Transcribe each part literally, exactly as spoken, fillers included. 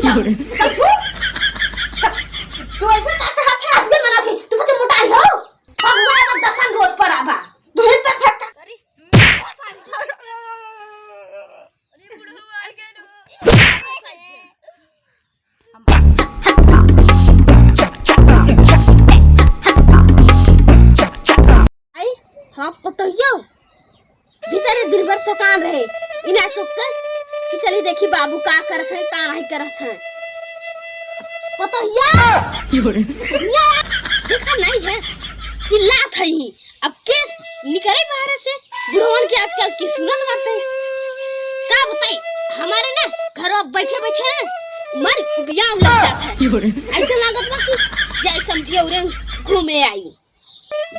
समझू? तू ऐसे का कहत है, आजकल मना थी, तू मुझे मोटाई हो? भगवान में दसन रोज पर आबा। तू ही तो फटका। आई, हाँ, पतोहियो। भीतरे दिन भर सतान रहे। इन्हें सोचते कि चली देखी बाबू का करत हैं, का नहीं करत हैं। पतोहिया! देखा नहीं है, चिल्लात है ही। अब के निकरे बाहरे से? बुढ़वन के आजकल के सुनत बाटे। का बताई, हमारे ना घरवा बैठे बैठे ना मन उबियाव लग जात है। ऐसे लागत बा कि जाए समधिया उरे घूमे आई।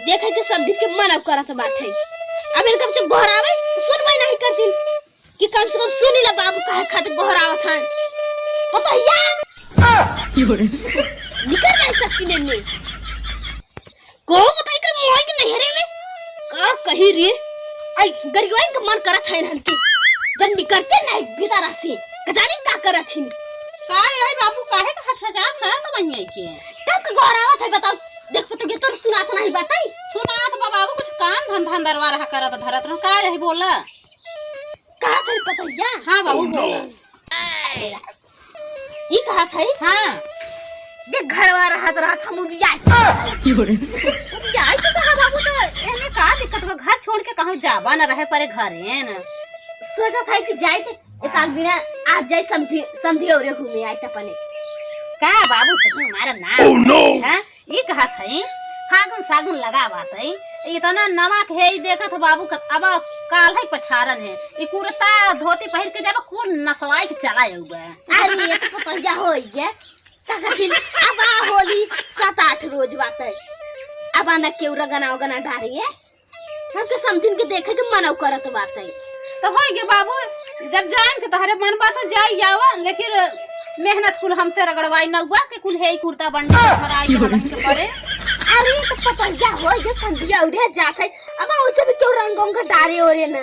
देखे के समधिन के मन करत बाटे। अब इनका से गोहरावे तो सुनबे नहीं करतीन कि कम से कम सुनी ला बाबू काहे खातिर गोहरावत हैं। पतोहिया! निकर नहीं सकती ने। को बताई कर मोहई के नैहरे में का कही रे। आई गरिगवाइन के मन करत है इन्हन के। जन निकरते नहीं भीतर से। कजानी का करत हिन। का रे भाई बाबू काहे का हचहचात है तो बनिया के? तब के गोहरावत है बताओ। देख पतोहिया तोर सुनात नहीं बताई। सुनात बा बाबू कुछ काम धंधा अंदरवा रहा करत धरत रहो। का यही बोला? का कर पतोहिया? हाँ बाबू बोला। ई कहत है? हाँ। देख घरवा रहत रहत हम उबियाई। उबियाई तो कहा बाबू तो एमे का दिक्कत बा? घर छोड़ के कहूँ जाबा न रहे परे घरे न। सोचत है कि जाए तो एक आध दिन आज जाए समझी समझी और घूमे आए तो अपने। का बाबू तू हमारा नाश Oh, no! कर, हाँ? ई कहत है, फागुन सागुन लगा बात है, इतना नमक है, ई देखत हो बाबू, कत-, अब काल है पछारन है, ई कुर्ता धोती पहिर के जाबा, कुल नसवाई के चला आउबा। अरे, ये तो पतोहिया हो ही गया। का कथिन, अब आ होली, सात आठ रोज बात है। अब आना केउरा गना गना डारी है। हमके समधिन के देखे के मनव करत बाटे। तो होई गे बाबू, जब जाएन के तहरे मन बा तो जाई जावा, लेकिन मेहनत कुल हमसे रगड़वाई नउबा के कुल हेई कुर्ता बंडी के छोड़ाई के हमहन के पड़े। अरे तो पतोहिया होई गे समधिया उड़े जात है, अब उसे भी क्यों रंग उंग डारे ओरे न।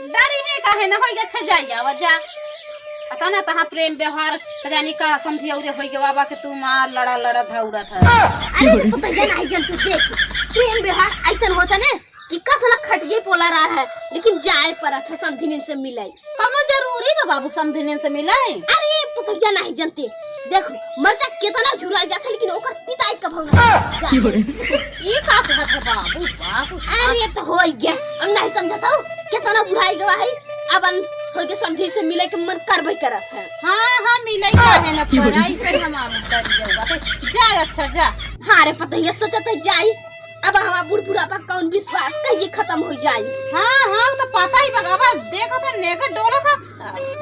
डरी है काहे न होई गे, अच्छा जाई जावा जा। पता ना तहाँ प्रेम व्यवहार, पता नहीं का समधिया उरे होई गे बाबा के तू मार लड़ा लड़ा धौड़त है। अरे तो पतोहिया नहीं जन तू देख, प्रेम व्यवहार ऐसन होता ना कि कस ना खटिए पोला रहा है, लेकिन जाए परत है समधिनिन से मिले। कौनो जरूरी बा बाबू समधिनिन से मिले? अरे पतोहिया नहीं जनते, देख मरचा केतना झुराई जात है, लेकिन ओकर तिताई कभौ ना जात। ई का कहत है बाबू, बाबू? अरे तो होई गया, अब नहीं समझत हो, केतना बुढ़ाई गवा है, अब हम होई के समधिन से मिले के मन करबे करत है। हाँ, हाँ, मिले का है ना पर, ऐसे हम आम कर जाऊगा। तो जा, अच्छा, जा। हाँ रे पतोहिया, सोचत है जाई, अब हमार बूढ़ बुढ़ापा कौन विश्वास कहिए खत्म हो जाई। हाँ, हाँ, वो तो पता ही बा, अब देखत है नेगट डोलत है,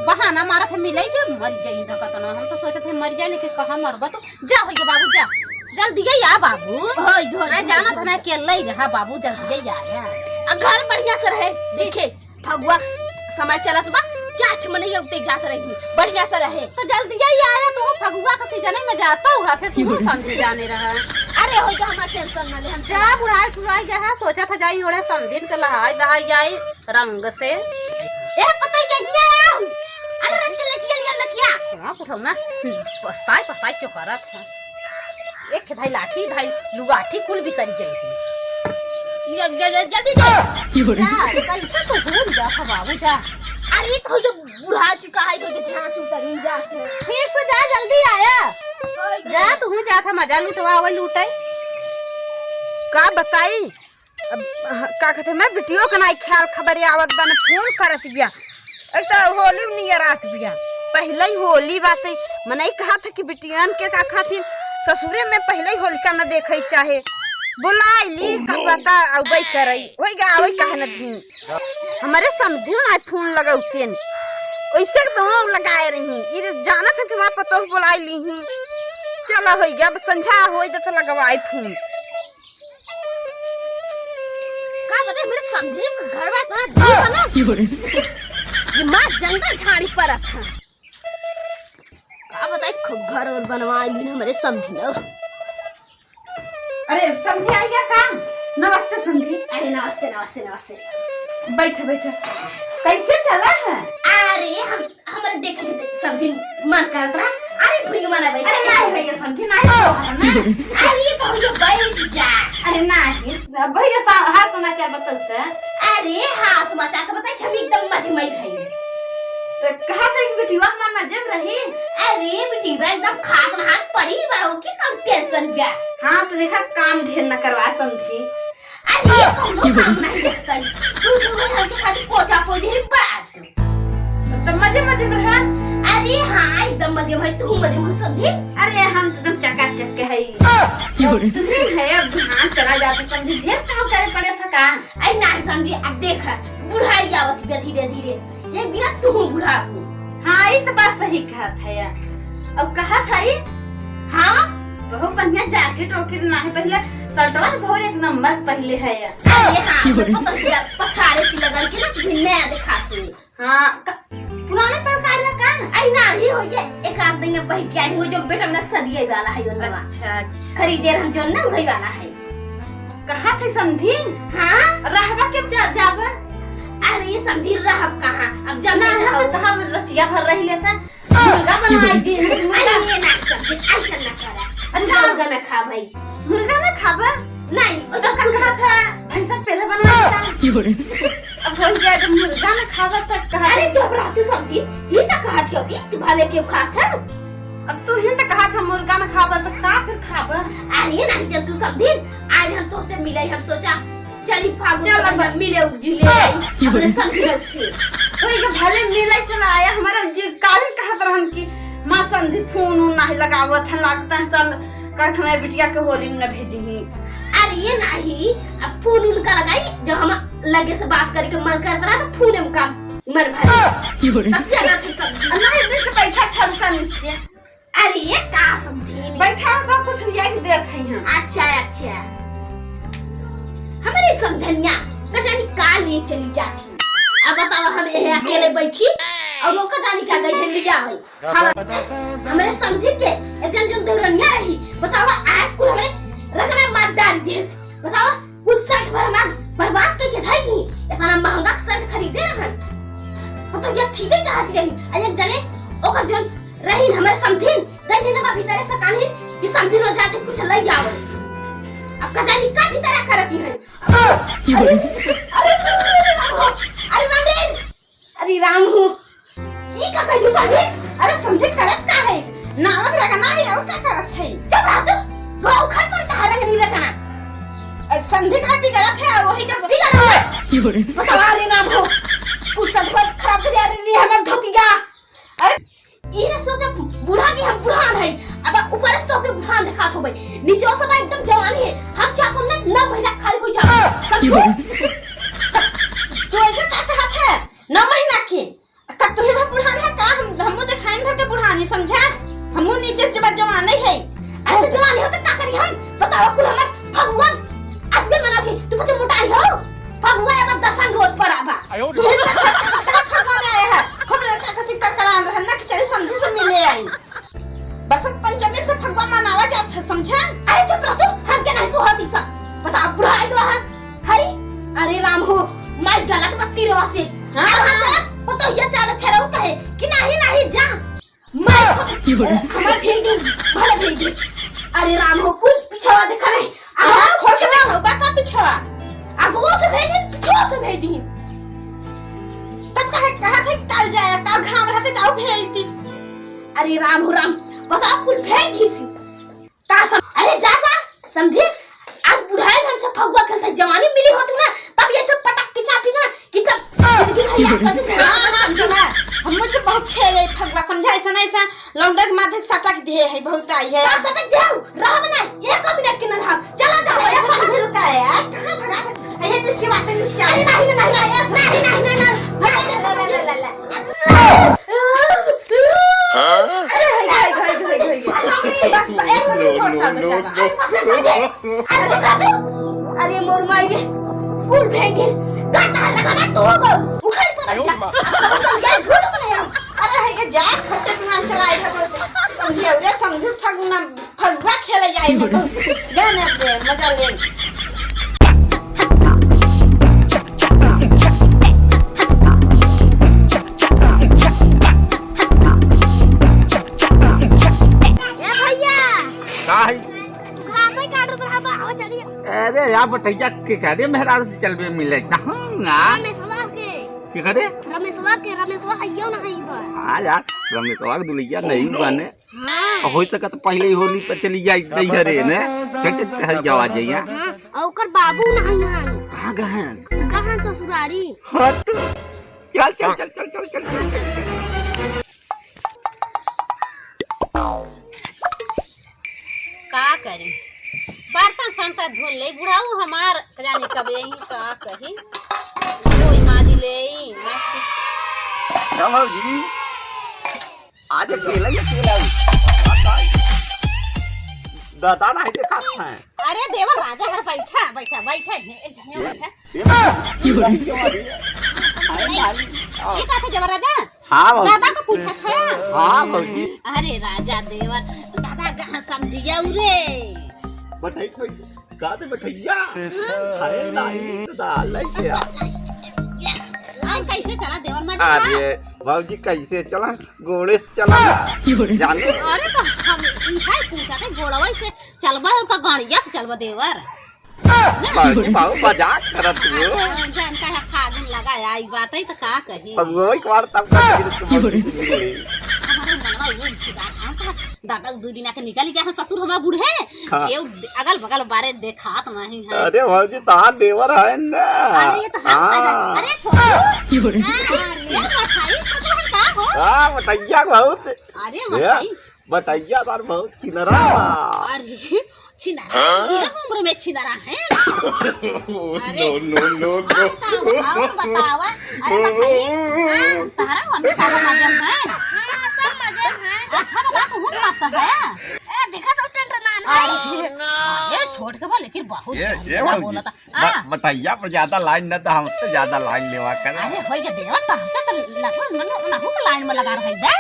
बहाना मारत है मिले के मर जाई धकत ना। हम तो सोचत है मर जाए, लेकिन कहाँ मरबा तू? जा होई गे बाबू, जा, जल्दी आ बाबू। होई गे, होई गे, मैं जानत है ना अकेले ही रहा बाबू, जल्दी आ। आ घर बढ़िया से रहे, देखे फगुआ के समय चलत बा, चार ठे मनई उते जात रही, बढ़िया से रहे। तो जल्दी ही आया, तू फगुआ के सीजन में जाता हुआ, फिर तू समझे जाने रहा। अरे होई गे, हमार टेंशन ना ले, हम जा, बुढ़ाई ठुराई गया है, सोचा था जाई ओढ़े समधिन के लहाई दहाई जाई रंग से। ए पता ही नहीं है। अरे रंग के लठिया लिया, लठिया। हाँ, उठाओ ना, पछताई पछताई चुकरत है। एक धाई लाठी, धाई लुगाठी कुल बिसर जाई। ये, ये, ये, जल्दी दे। जा, कैसे तू भूल जा था बाबू, जा। अरे, तो ये बुढ़ा चुका है, तो ध्यान से उतर नहीं जाते। ठीक से जा, जल्दी आया। जा, तू जा था मजा लुटवा, वो लूटे। का बताई? अब, ह-, का कहते, मैं बिटियो के नाई ख्याल खबर आवत बा, न फोन करत बिया। एक तो होली नियर आत बिया, पहले ही होली बात है, मनई कहा था कि बिटियन के का खातिर ससुरे में पहले ही होलिका न देखे चाहे, बुलाई ली का पता अउबे करई, होई गा, होई काहे न धी। हमारे समधियो नाई फोन लगौतेन, ओइसे के दोनों लगाए रही, ई जानत है कि वहाँ पतोह बुलाई ली ही। चला होई गा, अब संझा होई जत लगवाई फोन। का बता, मेरे समधी के घर में इतना धूप है ना। ये माँ जंगल झाड़ी पर रखा। का बताई, खूब घर और बनवा ली हमरे समधी लोग। अरे समधी आई गया का? नमस्ते समधी। अरे नमस्ते, नमस्ते, नमस्ते। बैठ, बैठ। कैसे चला है? अरे हम, हमरे देखे के दे-, समधी मन करत रहा, अरे भुइया माना बैठ। अरे नाही भैया समधी, नाही तो है ना। अरे तो भैया बैठ जा। अरे नाही, भैया सा-, हाल समाचार बताओ तो। अरे हाल समाचार तो बताई कि हम एकदम मजे में हई। तो कहा था कि बिटिया हमार मजे में रही। अरे बिटिया एकदम खात नहात पड़ी बा, ओके कम tension बा। हाँ तो देखा काम ढेर न करवा समधी। अरे ये कौनो काम नहीं देखतन। तू जो है हमके खाली पोचा पोई दे बस। तो मजे मजे में रहा। अरे हाँ, एकदम मजे में, तू मजे में समधी। अरे हम तो एकदम चकाचक के हई। तुम्ही है, अब हाँ चला जाते समधी, ढेर काम करे पड़े था का? अरे नाही समधी, अब देख, बुढ़ाई आवत बा धीरे धीरे, एक दिन तू बुढ़ाबू। हाँ, ई तो बात सही कहत है। अब कहत है, हाँ? बहुत बढ़िया jacket वॉकेट ना है, पहले शर्टवा तो बहुत एक नंबर पहले है। अरे हाँ, ये पता है, पछाड़े से लगल के ना, तुम्हें नया दिखात हुई। हाँ, क-, पुराने प्रकार है का? अरे ना, ये हो गया, एक आध दिन पहन के आई हुई, जो बेटा में सदिया वाला है, यो नवा। अच्छा, अच्छा। खरीदे रहन, जो ना वही वाला है। कहा थे समधी? हाँ? रहबा के जा-, जाबा? अरे समधी, रहब कहाँ? अब जब ना, नहीं हम तो रहब। कहाँ रतिया भर रही लेता? मुर्गा बनाई दी, मुर्गा। अरे ये ना समधी, ऐसा ना करा। अच्छा। मुर्गा ना खा भाई। मुर्गा ना खाबा? नहीं, ओ तो तो का कुछ कहा था? भैंसा पेला बना देता। अब बोल गया, जब मुर्गा ना खाबा, तब कहा अरे था? चुप रह तू समधी, ये तो कहा थी, ये भले क्यों खा था? अब तू ही तो कहा था, मुर्गा ना खाबा, तो का फिर खाबा? अरे नहीं, जब तू समधी, आज हम तो से मिले, हम सोचा, चली फागुन चल के अब। महीना मिले उजिले आई, अपने समधी लोग से। वही के भले मिले चला आया, हमारा जी काल ही कहत रहन कि माँ समधी फोन उन नाही लगावत है, लागता है साल कहत हमारे बिटिया के होली में न भेजी ही। अरे ये नाही, अब फोन उनका लगाई, जब हम लगे से बात करे के मन करत रहा तो फोन में काम मन भर। तब चला थे समधी। नहीं, देख बैठा छरुका निस के। अरे ये का समधी? बैठा हो तो कुछ लिया के देत है हम। अच्छा, अच्छा। हमारे समधनिया, का जानी का लिए चली जाती। अब बताओ, हम ये अकेले बैठी और वो का जानी का गई है लिया है। हाँ, हमरे समधी के एक जन जन देवरनिया रही, बताओ, आज कुल हमरे रखना मार डाल देस। बताओ, कुल शर्ट भर हमार बर्बाद करके धई दी। इतना महंगा शर्ट खरीदे रहन। हम तो ये ठीक ही कहत रही। आ एक जने ओकर जन रहीन हमरे समधिन, कई दिन बा भीतरे से कान्ही कि समधिन हो जाते कुछ लई जावे। अब का जानी का भीतरा करती है। अरे, अरे, अरे राम रे, अरे राम हो, ई का कहियो समधी? अरे समधी करत का है? नावत रखना है और का करत है? चुप रह तू, वो घर पर कहाँ रंग नहीं रखना। अरे समधी का बिगड़त है, वही का बिगड़त है। बतावा रे राम हो, कुछ सदवर खराब कर दिया रे हमार धोतिया। अरे ई ना सोचे बूढ़ा कि हम बुढ़ान है, अब ऊपर से तो के बुढ़ान दिखात हो भाई, नीचे से भाई एकदम जवानी है, हम क्या अपन ना नौ महीना खाली हो जाओ, समझो? तू ऐसे का कहत है? नौ महीना के? का तू ही बुढ़ान है का? हम, हमू देखाइन भर के बुढ़ानी, समझा? हमू नीचे से जब जवान नहीं है। अरे तो जवान हो तो का करी हम? बताओ कुल हमर फगुआ आज के मना थी, तू बच्चे मोटाई हो? फगुआ अब दसन रोज पर आबा। आयो तू ही तो फगुआ में आया है। खूब लड़का खातिर कड़कड़ान रहन ना कि चली समधी से मिले आई। बसंत पंचमी से फगुआ मनावा जात है, समझा? अरे चुप रह तू, हमके नहीं सोहती सब। बता बुढ़ाई गवा है। हई, अरे राम हो, मार गलत बत्ती रवा से। हाँ, अब हम हाँ। चला, पतो ये चाल अच्छा रहू कहे कि नाही, नाही जा। मार खो-, हमार भेज दे, भले भेज दे। अरे राम हो, कुल पिछवा देखा नहीं। हाँ, खोज रहा हो, बता पिछवा। आगो से भेज दे, पिछवा से भेज दे। तब कहे, कहा थे काल जाया, काल घाम रहते जाओ भेज दी। अरे राम हो राम, बता कुल भेज दी सी। का सम-, अरे जा, जा, समधी, आज बुढ़ाई में हमसे फगुआ खेलता, जवानी मिली होत ना, तब ये सब पटक के चापी ना, कि तब जिंदगी भर याद कर चुके हैं। हाँ, हाँ, सुना, हम मुझे बहुत खेले फगुआ, समझा, ऐसा ना, ऐसा लौंडे के माथे सटक दे है, बहुत आई है। का सटक दे हो? रहब ना, एक मिनट के ना रहब, चला जा, अरे, ऐसा समधी रुका है यार, कहाँ भगा? अरे, तुझकी बातें नहीं अरे, नहीं, नहीं, नहीं, नहीं, नहीं, नहीं, नहीं, नहीं। ला, ला, ला, ला, ला। अरे, होई गया, होई गया, होई गया, होई गया। बस, बस, एक मिनट, थोड़ा सा बचा बा। अरे, बस, बस, बस। अरे, अरे, मोर माई रे, कुल भेज दे। गाता रखा ना तो हो गो। उखड़ पड़ जा। अब समझा, भूल बनाया। अरे, है के जा, फटे दुकान चलाए था बोलते। समझे, उरे समझे, फगुना फगुआ खेले जाए में बहुत गाने दे, मजा ले। यार बटैया के करे मेहरारू से चलबे मिले ना। हाँ। रमेशवा के। के करे? रमेशवा के, रमेशवा हइयो ना हई बा। हाँ यार, रमेशवा के दुलैया नहीं बने। हाँ। और हो सकत पहले ही होली पर चली जाई नहीं हरे ने। चल, चल, टहल जावा जाइया। हाँ, और ओकर बाबू ना हई हन। कहाँ गए हैं? गहन ससुरारी। हट। चल, चल, चल। का करी, बर्तन संता धुल ले बुढ़ाऊ हमार, जाने कब यही का कही, कोई माजी ले। का भौजी, आज अकेला ही अकेला हूँ। दादा नहीं देखा है। अरे देवर राजा हर बैठा, बैठा, बैठा, हे, हे, बैठा। ए, ए, भाई, क्यों आ रही है? अरे, भाई, आओ। ये का था देवर राजा? हाँ, भौजी। दादा को पूछा था? हाँ, भौजी। अरे, राजा देवर, दादा कहाँ समझिया रे? बटैया, का दे बटैया? हाँ। अरे, नहीं, तो दाल है क्या? Yes। और कैसे चला देवर मजा? अरे, भौजी, कैसे चला? गोड़े से चला। जाने। अरे, तो हम इहे पूछा था, गोड़वा से चलबा है, उनका गड़िया से चलबा देवर? बाबूजी, बहुत मजाक करत हो। अरे, जानता है, फागुन लगा आई बात है, तो का कही? फगुआ एक बार तब का कही, तो बाबूजी से मिले। हमारे मनवा वो चुदार, हम कहा, दादा दो दिन आके निकल गया है ससुर हमारा बूढ़े। हाँ। केहू अगल बगल बारे देखात नहीं है। अरे भौजी, तहार देवर है ना। अरे, ये तो हम हाँ। कहा, अरे, छोटू। अरे, बटैया छोटू है का हो? हाँ, बटैया बहुत। अरे, ये बटैया। बटैया तार बहुत छिनरा। अरे, छिनरा, हाँ? ये उम्र में छिनरा है? अरे, no, no, no, no। बताओ, बताओ, बताओ। अरे, बताइए। हाँ, तारा मम्मी पापा मजे में है? हाँ, सब मजे में है। अच्छा, बता, तू हूँ मस्त है? ए, देखा तो टंटनान है। अरे, ये छोट के बा, लेकिन बहुत ये, ये ज्यादा भौजी। बोलता। हाँ। ब-, बटैया पर ज्यादा लाइन न तो हम तो ज्यादा लाइन लेवा कर। अरे होई के देवर तो हमसे तो लगभग मनो उनहु के लाइन में लगा रहे बे।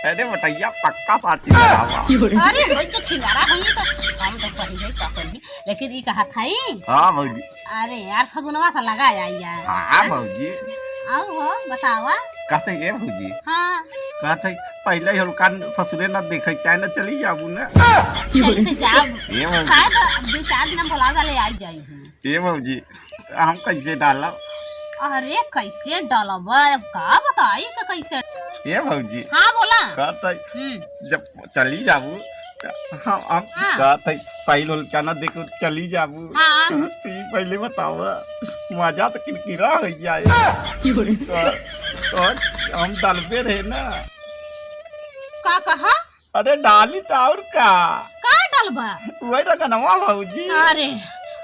अरे बटैया पक्का साथी लगावा। अरे होई के छिनारा होई तो हम तो सही है का करी, लेकिन ई कहा था ई। हाँ भौजी। अरे यार फगुनवा का लगा आई यार। हाँ भौजी। और हो बतावा। कहते ए भौजी। हाँ। कहते पहले ही हम कान ससुरे ना देखे चाहे ना चली जाबू ना। चली तो जाब। ए भौजी। शायद दो चार दिन हम बुला ले आई जाई। ए भौजी, हम कैसे डालब? अरे, कैसे डालब? अब का बताई का कैसे? ए भौजी, हाँ, बोला। कहत है, हम्म। जब चली जाबू, त हम, हम हाँ। कहत है, पहिल होल चना देके चली जाबू। हाँ। त ई पहले बतावा, मजा तो किरकिरा हो जाए। तो, तो हम डालबे रहे ना। का कहा? अरे डाली त और का? का डालबा? वही रंगनवा भौजी। अरे,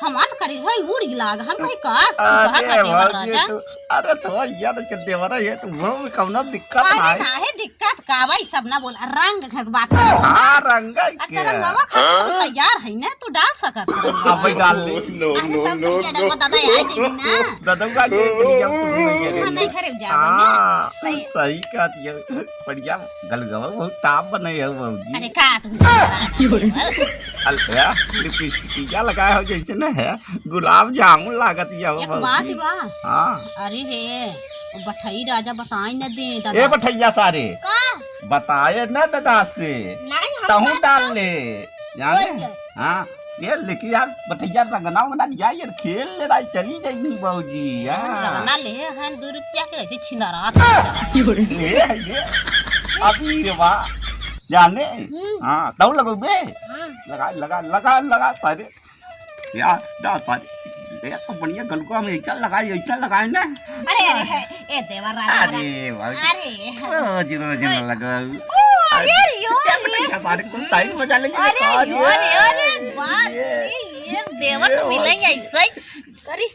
हमार तो करेजा ही उड़ लाग। हम कहीं का, तू कहा अरे था देवर भौजी, राजा? तू, अरे तो यार के देवर है, तू वो में कौनो दिक्कत अरे नहीं। काहे दिक्कत का भाई, सब ना बोला, रंग के बात कर। हाँ, रंग है अरे के। तो रंगवा खातिर तू तैयार है ना, तू डाल सकत है। अब डाल ले। No, अरे no, तब no, तो क्या no। डालबा, दादा आ जाई ना। दादा का ये चली जाओ, तू नहीं है। हाँ, नहीं घरे जाओ ना। हाँ, सही। सही कहत है। बढ़िया गलगवा बहुत top बनाए हो भौजी। अरे का तू चला रहा है? अल-, या, लिपस्टिकिया लगाए हो जैसे न है, गुलाब जामुन लागत या हो एक बात भौजी। बा। हाँ। अरे हे, बठई राजा बताई न दे दादा ए से। बठैया सारे। का? बताए न दादा से। नहीं, हम तहूँ बात डाल तो ले। जाने? बोल दे। हाँ। ये लेकिन यार, बटैया रंगना वंगना लिया यार, खेल ले रहा, चली जाएगी बाबूजी, हाँ। रंगना ले हैं, दो रुपया के ऐसे छिनारा था। ये है, ये। अभी रे वाह। जाने? हम्म। हाँ, तब लगो बे। हाँ। लगा, लगा, लगा, लगा, सारे। यार, ना, सारे। ये तो बढ़िया गलगुआ में ऐसा लगाए, ऐसा लगाए ना। अरे, अरे, है, ए देवर राजा अरे, वाला। भाई। अरे। रोज, रोज न लगाऊ। ओ, अरे, अरे, यो, ये अरे। बेटा, सारे कुछ टाइम बजा लेंगे, अरे, बता यो, दिए। अरे, अरे, बात ये, नहीं, ये देवर ये तो मिलेंगे भाई। ऐसे ही। अरे।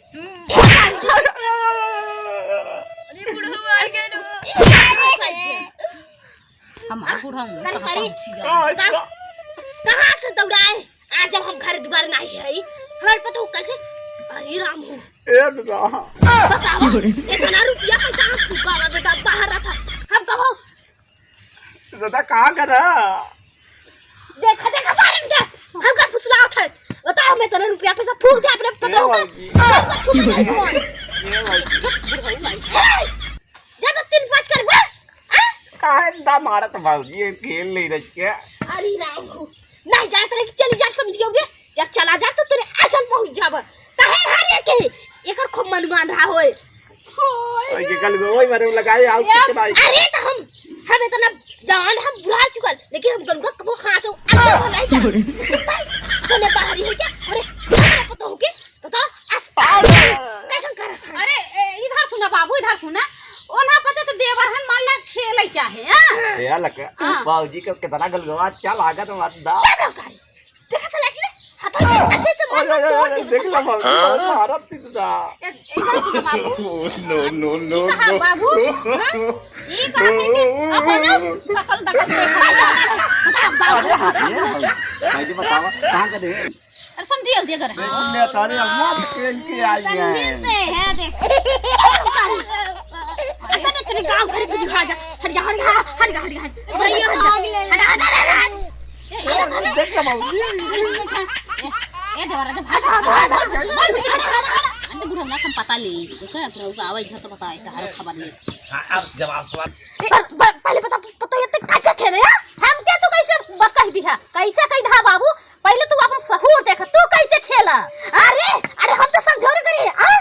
अरे, बुढ़ऊ आ गए लो। हमार बुढ़ऊ अरे, तो सारी। पहुंची गया। कहाँ से दौड़ाए? आज जब हम घर दुआर नाही है, हमारे पता हो कैसे? अरे राम हो। ए दादा। बतावा, इतना रुपया पैसा हम फूका बा बेटा, बाहर रहा था। हम कहो। दादा, कहाँ कर रहा? देखा, देखा सारे के, हम का फुसलावत है। बताओ, हम इतना रुपया पैसा फूक दे अपने ए पता हो भाई। का? हम का छुपे नहीं कौन? ए भाई। चुप, बुढ़ऊ भाई। ए! जा तो तीन पाँच कर बे। आ? काहे दा मारत भौजी, ये खेल ले रही क्या? अरे राम हो, नहीं जानत रहे कि चली जाब समझ गयो बे। जब चला जा तो तेरे असल पहुंच जाब। अरे के, एकर खूब मन मान रहा होय। होय। ओए, के गलगोवा मारे लगाए, आउ ए, कुछ नहीं। अरे, तो हम, हम इतना जवान, हम बुढ़ा चुकल, लेकिन हम गलगोवा कबो हाथ हो, अच्छा हो नहीं जाए। तने बाहरी हो क्या? अरे, पता हो के? बताओ, अस-, कैसन करत है? अरे, ए, इधर सुना बाबू, इधर सुना। ओन्हा पचे तो देवर हन, मान ला खेले चाहे, हाँ? ए, लक, हाँ। बाबूजी के कितना गलगोवा अच्छा लागत, मत दा। चुप रहो सारे। देखा चला इसने? हाथों से ऐसे ऐसे मार मार तोड़ दे, देख लो बाबू, हाँ। मारत थी तुझा। ए, इधर सुना बाबू। No, no, no, ई कहा no। बाबू? हाँ? ई कहा थे कि अपना सकल दखल देख। अरे, हाँ, ये है। भाई जी बतावा, कहाँ का दे? अरे समझिए, दे कर। ले तारे अम्मा खेल के आई है। से है, देख। इतने, इतने गाँव भर की दिखा जा। हट जा, हट जा, हट जा, हट जा, हट जा। भैया, हट जा। हट, हट, हट, हट। ए, ए, देख ना बाबूजी। ए, ए, देवरा, देवरा, भाग, भाग, भाग, भाग, भाग। अरे बुढ़ा ना, हम पता ले, ओके, अब रउआ आवे इधर तो बताए, तहार खबर ले। हाँ, अब जवाब सवाल। पर, पर, पहले बता, पता ये ते कैसे खेले, हाँ? हम क्या तू कैसे बात कह दी है? कैसे कह दी है बाबू? पहले तू अपन सहूर देख, तू कैसे खेला? अरे, अरे हम तो समझौरे करे, हाँ?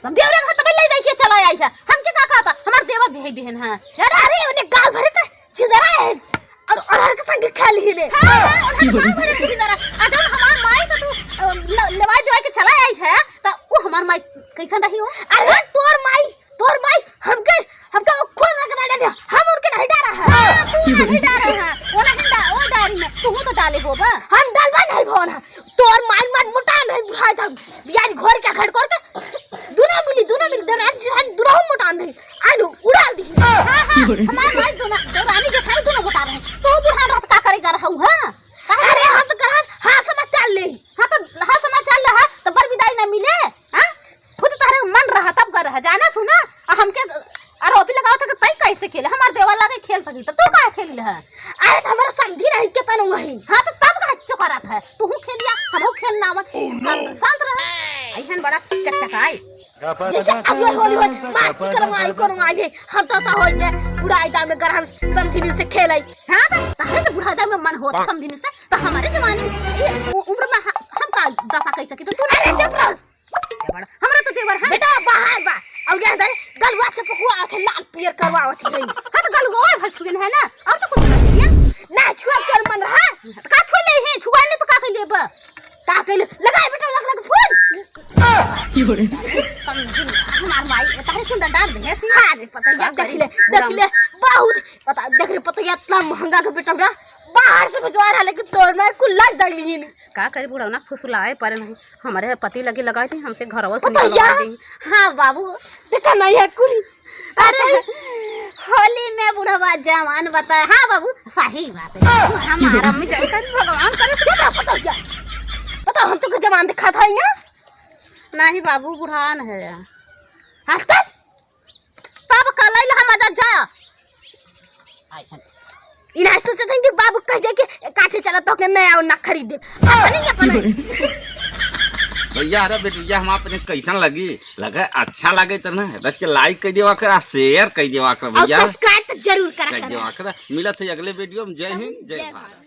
समझौरे करे तब ले जाइए चला आई है। हमके का कहता? हमार देवर भेज दिहन, हाँ। अरे, अरे, उन्हें गाँव भर का छिंदरा है। और, और हर के संग खेल ही ले। हाँ, हाँ, उन्हें तो गाँव भर का छिंदरा। आ जब हमार माई से तू, अ, ल-, लेवाई देवाई के चला आई है, तो वो हमार माई कैसन रही हो? अरे, तोर माई, तोर माई, हमके, हमके वो खून रंग ना डालिया, हम उनके नहीं डरा है। हाँ, तू नहीं डरा है, वो नहीं डा-, वो डारी में, तू तो डाले हो बा। हम डालबा नहीं भवन है, तोर माई मार मोटा नहीं बुढ़ा था, बियान घर के घर करके, दोनों मिली, दोनों मिली, दरान जिरान दोनों मोटा नहीं, आलू उड़ा दी। हाँ, हाँ, हमार माई दोनों, देवरानी जेठानी दोनों मोटा रहे, तू बुढ़ा रहत का करेगा रहू, हाँ? अरे, हम तो करहन हाल समाचार ले। हाँ, तो हाल समाचार ले, हाँ, तो बर विदाई ना मिले, हाँ? खुद तहरे मन रहा, तब कर रहा, जाना सुना, आ हमके आरोपी लगाओ था कि तई कैसे खेले, हमार देवर लागे खेल सकी, तो तू काहे खेल ले है? अरे, तो हमारा समझी नहीं के तनु वही। हाँ, तो तब का चुका रहा था, तू हूँ खेलिया, हम हूँ खेल नावन। शांत, शांत रहा। ऐहन बड़ा चकचकाई। जैसे आज ये होली होय, मार चिकन मारी करो मारी, हम तो, तो होई के बुढ़ाई दाम में गरहन समझिनी से खेलाई। हाँ, तो तहरे तो बुढ़ाई दाम में मन होत समझिनी से, तो हमारे जमाने में, ये उ-, उम्र में ह-, हम का दशा कह सकी, तो तू अरे, चुप रह। क्या बड़ा, हमरा तो देवर है। बेटा बाहर बा, और यहाँ इधर गलुआ चपकुआ आथे, लाल पियर करवावत है। हाँ, तो गलुआ भर छुएन है ना, और तो कुछ ना छुएन। ना छुआ कर मन रहा, तो का छुए ले है, छुआ ले तो का कर लेबा? का कइले? लगाए बेटा, लग, लग फोन। समझी, हमार माई, तारे कुंदा डाल दे, हाँ, रे, पता या, देख ले, देख ले, बहुत, पता, देख रे, पता या, इतना महंगा के बेटा, हमरा बाहर से भेजवा रहा, लेकिन तोर माई कुल लाग जाइली। का करे, बुढ़ौना फुसलाए पर नहीं, हमारे पति लगे लगाए थे, हमसे घरवा से पता निकलवा या? दी। हाँ, बाबू। देखा नहीं है कुल, अरे, होली में बुढ़वा जवान बताए। हाँ बाबू, सही बात है। तू हमारा में जाकर भगवान करे से क्या पता क्या? पता हम तो जवान दिखा था ना? नहीं बाबू, बुढ़ान है। हाँ, तब? तब कलैल हम आजा जा। इन्हें सोचत हैं कि बाबू कह दे कि काठे चला तो के नया और ना खरीदे। अपने ही अपने। भैया, अरे बेटुइया, हम आपने कैसन लगी? लगे, अच्छा लगे तो ना, बस के like कर देवा करा, share कर देवा करा और भैया। Subscribe तो जरूर करा कर करा। देवा करा। मिलत है अगले video में। जय हिंद, जय जय भारत। भारत।